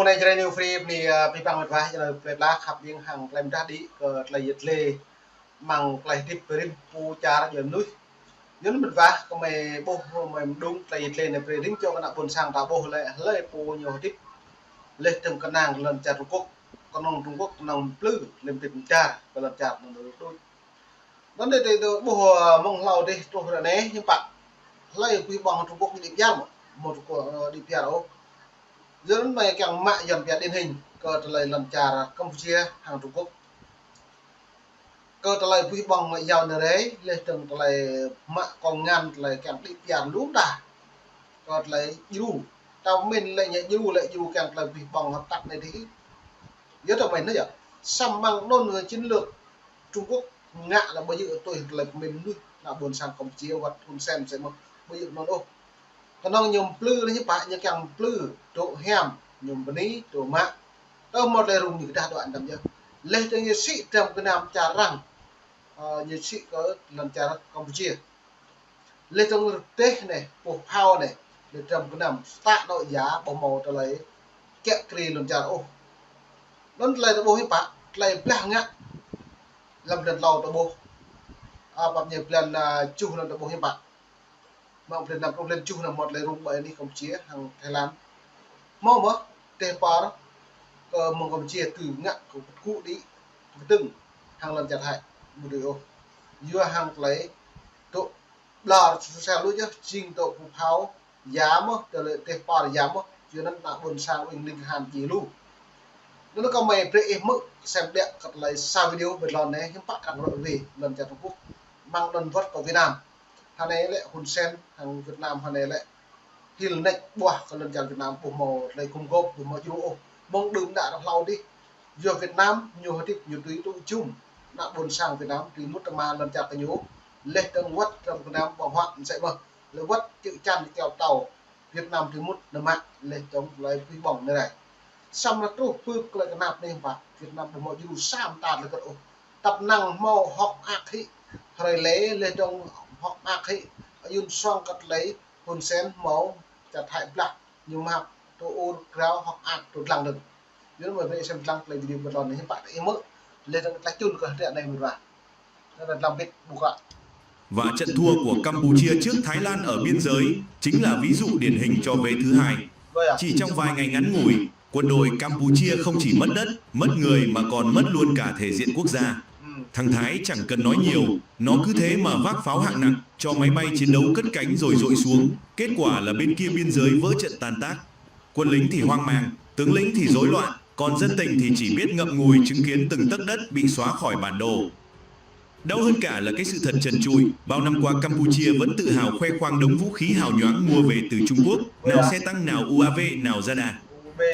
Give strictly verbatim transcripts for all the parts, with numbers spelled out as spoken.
Anai Jrai New Free bơni, ơ, pơpă mơ̆t wa, jơnai plơi pla khăp ƀing hăng klem dah đĭ kơ tơlơi yet lĕ amăng tơlơi hơdip rĭm pô čar jơnui. Yua anŭn mơ̆t wa kơ mơi ƀuh mơi mơđung tơlơi yet lĕ anai brơi rĭm čô kơ ană ƀôn sang ta ƀuh lĕ hlơi pô ñu hơdip. Leh tơ̆ng kơnang lŏn čar Trung Quốc, kơnơ̆ng Trung Quốc kơnơ̆ng plư lem tĭp čar, kơ lŏn čar anŭn đôč. Anŭn dêh tơ ƀuh, ơ, mơ̆ng hlâo dêh truh ră anai hiư̆m pă. Hlơi pơhiăp ƀơ̆ng Trung Quốc đĭ pơyar mơ̆, mơ̆ Trung Quốc, ơ, đĭ pơyar ôh. Yua anŭn mơi kiăng mă Yuan pơyar điển hình kơ tơlơi lŏn čar Campuchia hăng Trung Quốc. Kơ tơlơi pơhiăp ƀơ̆ng ngoại giao anai rai, leh tơ̆ng tơlơi mă kông ngăn tơlơi kiăng đĭ pơyar lŏm dah. Kơ tơlơi djru. Ta pơmĭn lĕ ñu djru lĕ djru kiăng tơlơi pơhiăp ƀơ̆ng hợp tác anai dih. Yua ta pơmĭn anai yơh. Samơ̆ mơ̆ng anŭn chiến lược Trung Quốc ngă lĕ ƀu djơ̆ tui tơlơi pơmĭn mơnuih ană ƀôn sang Campuchia wơ̆t Hun Sen sĕ mơ̆ ƀu djơ̆ anŭn ôh. Kơnơ̆ng ñu plư lĕ ñu pă ñu kiăng plư dŏ hiam, ñu bơni dŏ mă. Tơ mơ̆ tơlơi rŭng ñu kơdah dŏ anăm yơh. Leh tơ̆ng ñu sĭ tơ̆m gơnam čar arăng, ơ, ñu sĭ kơ lŏn čar Campuchia. Leh tơ̆ng rơdêh anai, pơh phao anai, leh tơ̆m gơnam stăk dŏ ya ƀu hmâo tơlơi kiă kriê lŏn čar ôh. Anŭn tơlơi ta ƀuh hiư̆m pă, tơlơi blah ngă lăm blan hlâo ta ƀuh. A, pap ñu blan, a, tơjuh anŭn ta ƀuh hiư̆m pă. Mơ̆ng blan năm truh blan tơjuh anŭn mơ̆t tơlơi rŭng ƀơi anih Campuchia hăng Thái Lan. Hmâo mơ̆, tơl păr, kơ mơ̆ng Campuchia tŭ ngă kơ pơkŭ đĭ, pơkơdơ̆ng, hăng lŏn čar Thái, ƀu dưi ôh. Yua hăng tơlơi, dŏ ƀlŏr susah lu yơh, jing dŏ pơh phao, ya mơ̆, tơlơi tơl păr ya mơ̆, yua anŭn ană ƀôn sang ƀing ling han ji lu. Anŭn kơ mơi brơi ih hmư̆, sem ƀiă kơ tơlơi sa video ƀơi lŏn anai, hiư̆m pă arăng rŏ ruai, lŏn čar Trung Quốc, mơ̆ng anŭn wơ̆t kơ Việt Nam. Hơnai lĕ Hun Sen, hăng Việt Nam hơnai lĕ hil nač ƀuah kơ lŏn čar Việt Nam ƀu hmâo tơlơi gum gôp, ƀu hmâo djru ôh. Mơ̆ng đưm đă ră hlâo dih. Yua Việt Nam, ñu hơdip, ñu tui tŭ jum. Ană ƀôn sang Việt Nam, tui mŭt tơma lŏn čar kơ ñu. Leh tơ̆ng wơ̆t tơ̆m gơnam ƀơ̆ng huă mơsĕ mơ̆. Leh wơ̆t čư̆ čan kiao tâo. Việt Nam tui mŭt nao mă, leh tơ̆ng tơlơi pơhiăp ƀơ̆ng anai rai. Samơ̆ truh pơ̆k tơlơi kơnap anai hiư̆m pă. Việt Nam ƀu hmâo djru sa mơta tơlơi kơt ôh. Tăp năng hmâo hŏk mơak hĭ. Hrơi lĕ, leh tơ̆ng hŏk mơak hĭ. Ayun suang kơ tơlơi Hun Sen hmâo čar Thái blah, ñu mă tơ ur krao hŏk mơak tơ lăng dơ̆ng. Yua anŭn mơi brơi sem lăng tơlơi video ƀơi lŏn anai hiư̆m pă ih hmư̆, leh dơ̆ng tơlơi čun kơ hrơi anai mơ̆t wa. Anŭn lăm bit ƀuh kơ. Và trận thua của Campuchia trước Thái Lan ở biên giới chính là ví dụ điển hình cho vế thứ hai. Chỉ trong vài ngày ngắn ngủi, quân đội Campuchia không chỉ mất đất, mất người mà còn mất luôn cả thể diện quốc gia. Thằng Thái chẳng cần nói nhiều, nó cứ thế mà vác pháo hạng nặng, cho máy bay chiến đấu cất cánh rồi dội xuống. Kết quả là bên kia biên giới vỡ trận tan tác. Quân lính thì hoang mang, tướng lĩnh thì rối loạn, còn dân tình thì chỉ biết ngậm ngùi chứng kiến từng tấc đất bị xóa khỏi bản đồ. Đau hơn cả là cái sự thật trần trụi, bao năm qua Campuchia vẫn tự hào khoe khoang đống vũ khí hào nhoáng mua về từ Trung Quốc, nào xe tăng, nào u a vê, nào radar.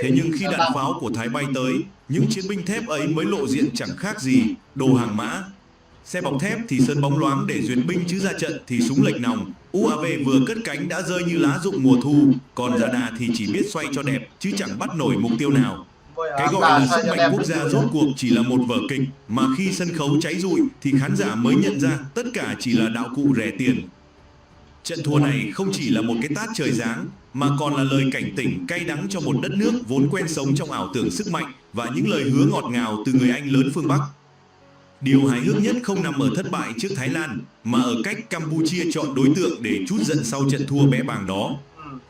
Thế nhưng khi đạn pháo của Thái bay tới, những chiến binh thép ấy mới lộ diện chẳng khác gì đồ hàng mã. Xe bọc thép thì sơn bóng loáng để duyệt binh chứ ra trận thì súng lệch nòng. U a vê vừa cất cánh đã rơi như lá rụng mùa thu, còn radar thì chỉ biết xoay cho đẹp chứ chẳng bắt nổi mục tiêu nào. Cái gọi là sức mạnh quốc gia rốt cuộc chỉ là một vở kịch, mà khi sân khấu cháy rụi thì khán giả mới nhận ra tất cả chỉ là đạo cụ rẻ tiền. Trận thua này không chỉ là một cái tát trời giáng, mà còn là lời cảnh tỉnh cay đắng cho một đất nước vốn quen sống trong ảo tưởng sức mạnh và những lời hứa ngọt ngào từ người anh lớn phương Bắc. Điều hài hước nhất không nằm ở thất bại trước Thái Lan, mà ở cách Campuchia chọn đối tượng để trút giận sau trận thua bé bàng đó.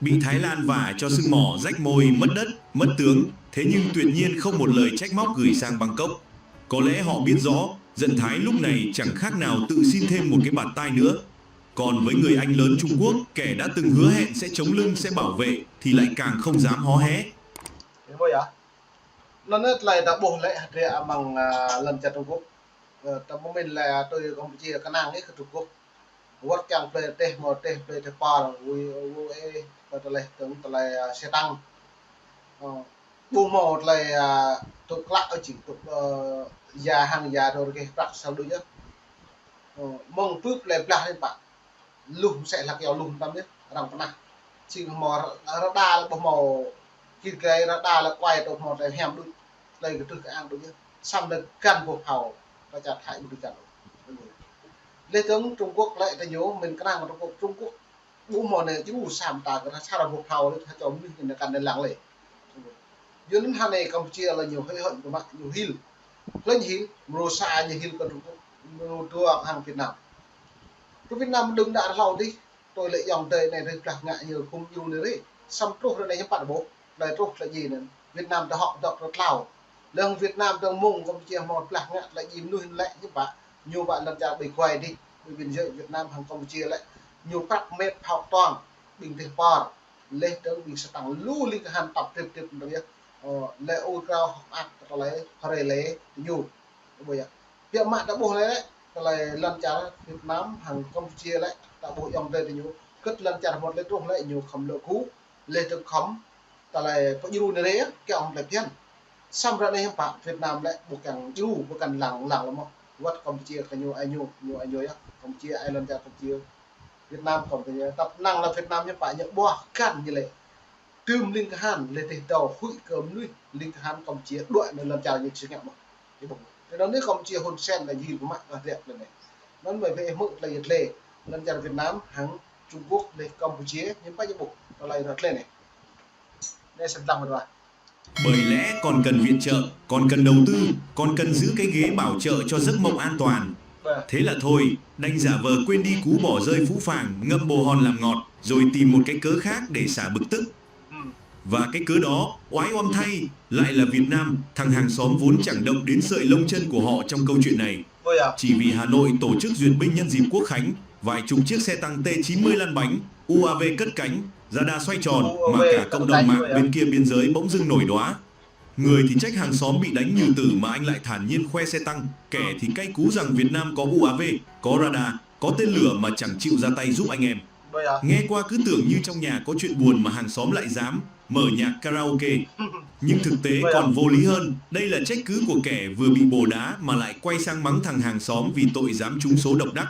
Bị Thái Lan vả cho sưng mỏ, rách môi, mất đất, mất tướng, thế nhưng tuyệt nhiên không một lời trách móc gửi sang Bangkok. Có lẽ họ biết rõ, giận Thái lúc này chẳng khác nào tự xin thêm một cái bạt tai nữa. Còn với người anh lớn Trung Quốc, kẻ đã từng hứa hẹn sẽ chống lưng, sẽ bảo vệ, thì lại càng không dám hó hé. Anŭn tơlơi ta ƀuh lĕ hơdră amăng, a, lŏn čar Trung Quốc. Ơ, ta pơmĭn lĕ tui Campuchia kơnang ih kơ Trung Quốc. Wơ̆t kiăng plơi teh mơ̆ teh plơi teh păr, wui, wui ê, kơ tơlơi tơ̆ng tơlơi, a, xe tăng. Ơ, ƀu hmâo tơlơi, a, tŭ klă ôh jing tŭ, ơ, ya hăng ya dŏ rơgêh prăk sal đôč yơh. Ơ, mơ̆ng pưp plơi blah anai pă. Luh mơsĕ hlăk yua luh tăm yơh, arăng pơnah. Jing hmâo ra-, radar lĕ ƀu hmâo, kir gai radar lĕ kuai tơ hmâo tơlơi hiam đôč, tơlơi kơdrưh kơang đôč yơh. Samơ̆ lĕ găn boh phao, kơ čar Thái ƀu dưi găn ôh. Leh tơ̆ng Trung Quốc lĕ tơ ñu, mĭn kơnang Trung Quốc, Trung Quốc ƀu hmâo anai djru sa mơta kơ sa boh phao lĕ, sa čô mơnuih anai kăn anai lăng lĕ. Yua anŭn hơnai Campuchia lĕ ñu hơi hŏn kơ mă ñu hil. Hlơi ñu hil, mrô sa ñu hil kơ Trung Quốc, mrô dua hăng Việt Nam. Kơ Việt Nam đưm đă hlâo dih, tui lĕ ayŏng adơi anai rai blah ngă ñu khum ñu anai rai. Samơ̆ truh ră anai hiư̆m pă ƀuh, tơlơi truh tơlơi djai anŭn. Việt Nam ta hŏk dŏ rơtlâo. Lĕ Việt Nam ta mơ̆ng Campuchia hmâo blah ngă tơlơi djai mơnuih lĕ hiư̆m pă. Ñu wă lŏn čar ƀơi guai dih, ƀơi biên giới Việt Nam hăng Campuchia lĕ. Ñu prăp mĕt phao ktuang, ƀing teh pơr. Leh dơ̆ng ƀing sơtang lu ling kahan tap trip trip dơ̆ng yơh. Ơ, lĕ ur krao hŏk ak tơlơi hơrê lĕ tơ ñu. Ƀu yơh. Biă mă ta ƀuh lĕ, tơlơi lŏn čar Việt Nam hăng Campuchia lĕ, ta ƀuh ayŏng adơi tơ ñu. Kơt lŏn čar mơ̆t lĕ truh lĕ ñu khŏm lŏ ku, leh dơ̆ng khŏm tơlơi pơdjru anai rai, kiăng hŏng tơlơi phiăn. Samơ̆ ră anai hiư̆m pă Việt Nam lĕ ƀu kiăng djru, ƀu kiăng lăng, lăng lăm mơ̆. Wơ̆t Campuchia kơ ñu ai ñu, ñu ai ñu yơh. Campuchia ai lŏn čar Campuchia. Việt Nam kơ tơña, tap năng lĕ Việt Nam ñu pă ñu ƀuah kăn ñu lĕ. Tơm ling kahan lĕ teh dâo huĭ kơ mơnuih ling kahan Campuchia đuaĭ anŭn lŏn čar ñu či ngă mơ̆. Ih ƀuh. Tơdah anai Campuchia Hun Sen lĕ jil pơmă kơ rĕk lĕ anai. Anŭn mơi pơhmư̆ tơlơi yơh lĕ. Lŏn čar Việt Nam hăng Trung Quốc lĕ Campuchia ñu pă ñu ƀuh tơlơi rĕk lĕ anai. Anai sơdang mơ̆. Bởi lẽ còn cần viện trợ, còn cần đầu tư, còn cần giữ cái ghế bảo trợ cho giấc mộng an toàn. Thế là thôi, đành giả vờ quên đi cú bỏ rơi phũ phàng, ngậm bồ hòn làm ngọt, rồi tìm một cái cớ khác để xả bực tức. Và cái cớ đó, oái oăm thay, lại là Việt Nam, thằng hàng xóm vốn chẳng động đến sợi lông chân của họ trong câu chuyện này. Chỉ vì Hà Nội tổ chức duyệt binh nhân dịp Quốc khánh, vài chục chiếc xe tăng T chín mươi lăn bánh, U A V cất cánh, radar xoay tròn, mà cả cộng đồng mạng bên kia biên giới bỗng dưng nổi đoá. Người thì trách hàng xóm bị đánh như tử mà anh lại thản nhiên khoe xe tăng, kẻ thì cay cú rằng Việt Nam có U A V, có radar, có tên lửa mà chẳng chịu ra tay giúp anh em. Nghe qua cứ tưởng như trong nhà có chuyện buồn mà hàng xóm lại dám mở nhạc karaoke. Nhưng thực tế còn vô lý hơn, đây là trách cứ của kẻ vừa bị bồ đá mà lại quay sang mắng thằng hàng xóm vì tội dám trúng số độc đắc.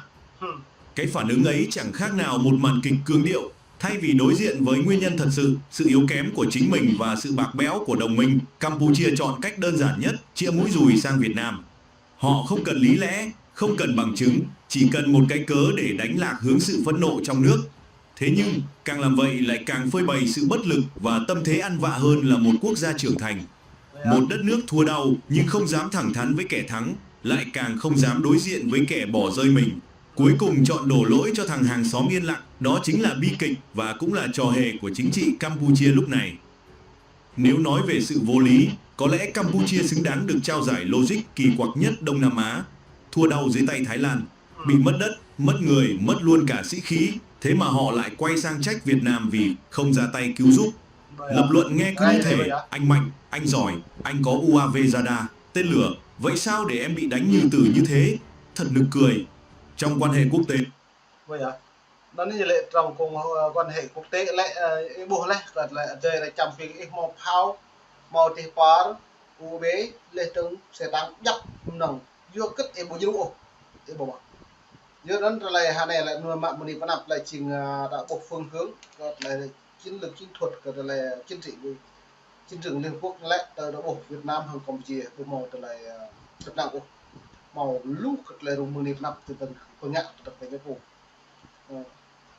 Cái phản ứng ấy chẳng khác nào một màn kịch cương điệu. Thay vì đối diện với nguyên nhân thật sự, sự yếu kém của chính mình và sự bạc bẽo của đồng minh, Campuchia chọn cách đơn giản nhất, chĩa mũi dùi sang Việt Nam. Họ không cần lý lẽ, không cần bằng chứng, chỉ cần một cái cớ để đánh lạc hướng sự phẫn nộ trong nước. Thế nhưng, càng làm vậy lại càng phơi bày sự bất lực và tâm thế ăn vạ hơn là một quốc gia trưởng thành. Một đất nước thua đau nhưng không dám thẳng thắn với kẻ thắng, lại càng không dám đối diện với kẻ bỏ rơi mình. Cuối cùng chọn đổ lỗi cho thằng hàng xóm yên lặng, đó chính là bi kịch và cũng là trò hề của chính trị Campuchia lúc này. Nếu nói về sự vô lý, có lẽ Campuchia xứng đáng được trao giải logic kỳ quặc nhất Đông Nam Á. Thua đau dưới tay Thái Lan, bị mất đất, mất người, mất luôn cả sĩ khí, thế mà họ lại quay sang trách Việt Nam vì không ra tay cứu giúp. Lập luận nghe cứ như thể anh mạnh, anh giỏi, anh có U A V radar, tên lửa, vậy sao để em bị đánh như tử như thế? Thật nực cười. Trong quan hệ quốc tế. Anŭn ñu lĕ trong công, ơ, quan hệ quốc tế lĕ, ơ, ih ƀuh lĕ, kơ lĕ adơi lĕ čăm ping ih hmâo phao, hmâo teh pơr, U A V, leh dơ̆ng xe tăng djăp mơnơ̆ng. Yua kơ ih ƀu djru ôh, ih ƀuh mơ̆. Yua anŭn tơlơi hơnai lĕ anŭn mă mơni pơnăp lĕ jing, ơ, ta ƀuh phương hướng, kơ lĕ chiến lược chiến thuật, kơ lĕ chiến trị, chiến trường Liên Hợp Quốc lĕ, ta ƀuh Việt Nam hăng Campuchia, ƀu hmâo tơlơi, ơ, tơnap ôh. Hmâo lu kơ tơlơi rŭng mơni pơnăp tơdang pơngă tơdang pơngă pô. Ơ,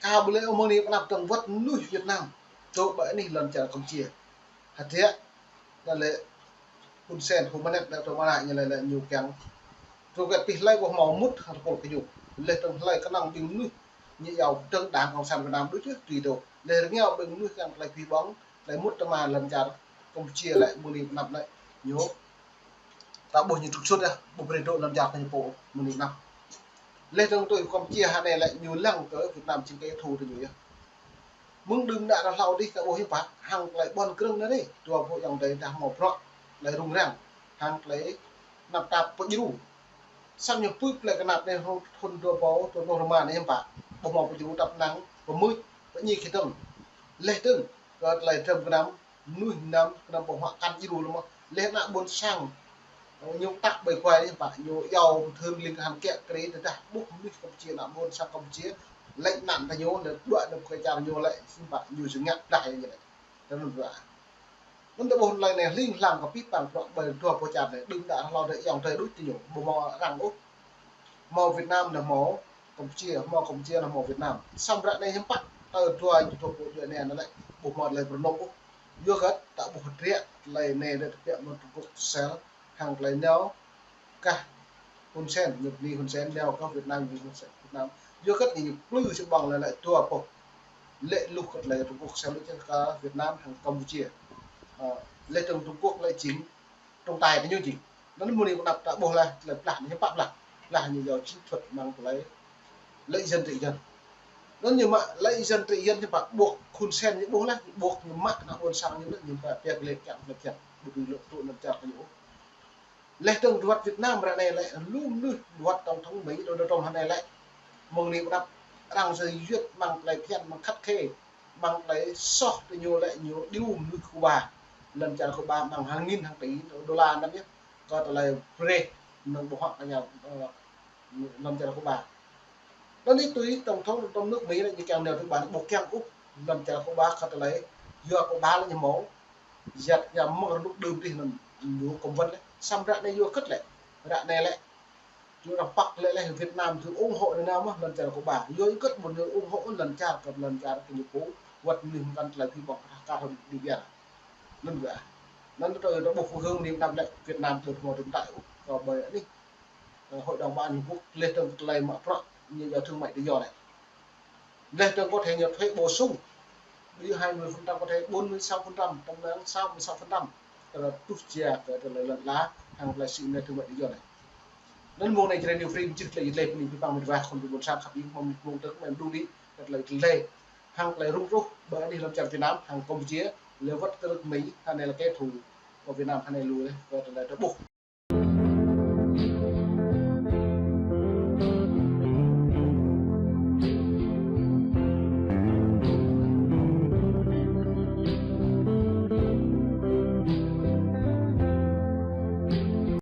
kâo ƀu lĕ mơni pơnăp tơdang wơ̆t mơnuih Việt Nam. Tơl ƀơi anih lŏn čar Campuchia. Hơdră, lĕ Hun Sen, Hun Manet, lĕ tơl mơnă ñu lĕ, lĕ ñu kiăng. Tơl kơ pih hlơi ƀu hmâo mŭt hăng tơpul kơ ñu. Leh dơ̆ng hlơi kơnơ̆ng ƀing mơnuih ñu yua dơ̆ng Đảng Cộng sản Việt Nam đôč yơh tui tơl. Leh rơngiao ƀing mơnuih kiăng tơlơi pih ƀơ̆ng, tơlơi mŭt tơma lŏn čar Campuchia lĕ mơni pơnăp lĕ ñu. Ta ƀuh ñu trục xuất yơh, ƀu brơi dŏ lŏn čar kơ ñu pô mơni pơnăp. Leh dơ̆ng tui Campuchia hơnai lĕ ñu lăng kơ Việt Nam jing kẻ thù tơ ñu yơh. Mơ̆ng đưm đă ră hlâo dih ta ƀuh hiư̆m pă, hăng tơlơi ƀôn krơ̆ng anai dih, dua boh ayŏng adơi dah hmâo bruă, tơlơi rŭng răng, hăng tơlơi tơnap tap pơdjru. Samơ̆ ñu pơ̆p tơlơi kơnap anai hŏng thun dua rơbâo, dua pluh rơma anai hiư̆m pă, ƀu hmâo pơdjru tap năng, pơmưč, pơñi kơdơ̆ng. Leh dơ̆ng, kơ tơlơi dram gơnam, mơnuih gơnam, gơnam ƀu hmâo kăn djru lơi mơ̆. Leh ană ƀôn sang, ñu tăk ƀơi guai anai hiư̆m pă, ñu yua pơthưr ling kahan kiă kriê tơdah ƀuh mơnuih Campuchia, ană ƀôn sang Campuchia, lĕ anăn tơ ñu, lĕ đuaĭ anŭn kơ čar ñu lĕ, hiư̆m pă, ñu jing ngă pơdah ñu lĕ. Tơ anŭn ƀuh. Anŭn ta ƀuh tơlơi anai hling hlang kơ pih pang bruă ƀơi dua boh čar anai, đưm đă ră hlâo dih ayŏng adơi đôč tơ ñu, ƀu hmâo arăng ôh. Hmâo Việt Nam anai hmâo Campuchia, hmâo Campuchia anai hmâo Việt Nam. Samơ̆ ră anai hiư̆m pă, tơ dua ñu dua boh čar anai lĕ, ƀu hmâo tơlơi pơrơnŭk ôh. Yua hơget ta ƀuh hơdră tơlơi anai lĕ tơbiă mơ̆ng Trung Quốc sel hăng tơlơi nao kơ Hun Sen, ñu bơni Hun Sen, nao kơ Việt Nam, Việt Nam. Yua hơget ñu plư či ƀơ̆ng lĕ lĕ dua boh. Lĕ luh kơ tơlơi Trung Quốc sel luh čang kơ Việt Nam hăng Campuchia. Ơ, lĕ tơ̆ng Trung Quốc lĕ jing trọng tài tơ ñu jing. Anŭn mơ̆ng anai pơnăp ta ƀuh laih, tơlơi blah ñu pă blah. Blah ñu yua chiến thuật mơ̆ng tơlơi lợi dân trị dân. Anŭn ñu mă lợi dân trị dân ñu pă ƀuh Hun Sen ñu ƀuh laih, ƀuh ñu mă ană ƀôn sang ñu laih, ñu pă pia glĕ kiăng glĕ kiăng. Ƀu dưi lŏ tŭ anŭn čar kơ ñu. Lĕ tơ̆ng dŏ wơ̆t Việt Nam ră anai lĕ, lu mơnuih dŏ wơ̆t tổng thống Mỹ Donald Trump hơnai lĕ. Mơ̆ng anai pơnăp arăng sơyut mơ̆ng tơlơi phiăn mơ̆ng khắt khe, mơ̆ng tơlơi soh tơ ñu lĕ ñu điu mơnuih Cuba. Lŏn čar Cuba mơ̆ng hàng nghìn hàng tỷ đô la anŭn yơh. Kơ tơlơi brơi mơ̆ng ƀu hŏk kơ ñu, ơ, lŏn čar Cuba. Anŭn anai tui tổng thống trong nước Mỹ anai ñu kiăng nao tui ƀan ƀu kiăng ôh lŏn čar Cuba kơ tơlơi yua Cuba lĕ ñu hmâo. Yua ñu mơ̆ng rơnŭk đưm adih anŭn ñu cấm vận lĕ. Samơ̆ ră anai yua hơget lĕ. Ră anai lĕ. Yua arăng păk lĕ lĕ Việt Nam dưi ủng hộ anai nao mơ̆n lŏn čar Cuba. Yua hơget ƀu ñu ủng hộ lŏn čar kơ lŏn čar kơ ñu pô wơ̆t mơnuih mơkăn tơlơi phi ƀơ̆ng kơ thah kar hơdip biă. Anŭn wơ̆t. Anŭn tơl ta ƀuh kơ hơng anai pơnăp lĕ Việt Nam ƀu hmâo tơm tơlơi ôh kơ ƀơi anai. Ơ, Hội đồng Bảo an Liên Hợp Quốc lĕ tơ̆ng tơlơi mă bruă ñu yua thương mại tự do lĕ. Lĕ tơ̆ng có thể ñu thuế bổ sung. Ví dụ hai mươi phần trăm, có thể bốn mươi sáu phần trăm, trong đó sáu mươi sáu phần trăm. Tơlơi tuh jia kơ tơlơi lŏn ala hăng tơlơi sĭ mơnai thương mại tự do anai. Anŭn mơ̆ng anai Jrai New Free mơčih tơlơi tơlơi pơmĭn pơpăng mơ̆ng dua khul ƀôn sang khăp ing mơ̆ng mơ̆ng tơ̆k mơ̆ng đu đĭ kơ tơlơi tơlơi hăng tơlơi rŭng ruh ƀơi anih lŏn čar Việt Nam hăng Campuchia, lĕ wơ̆t kơ nước Mỹ, hơnai lĕ kẻ thù kơ Việt Nam hơnai lu lĕ, kơ tơlơi ta ƀuh.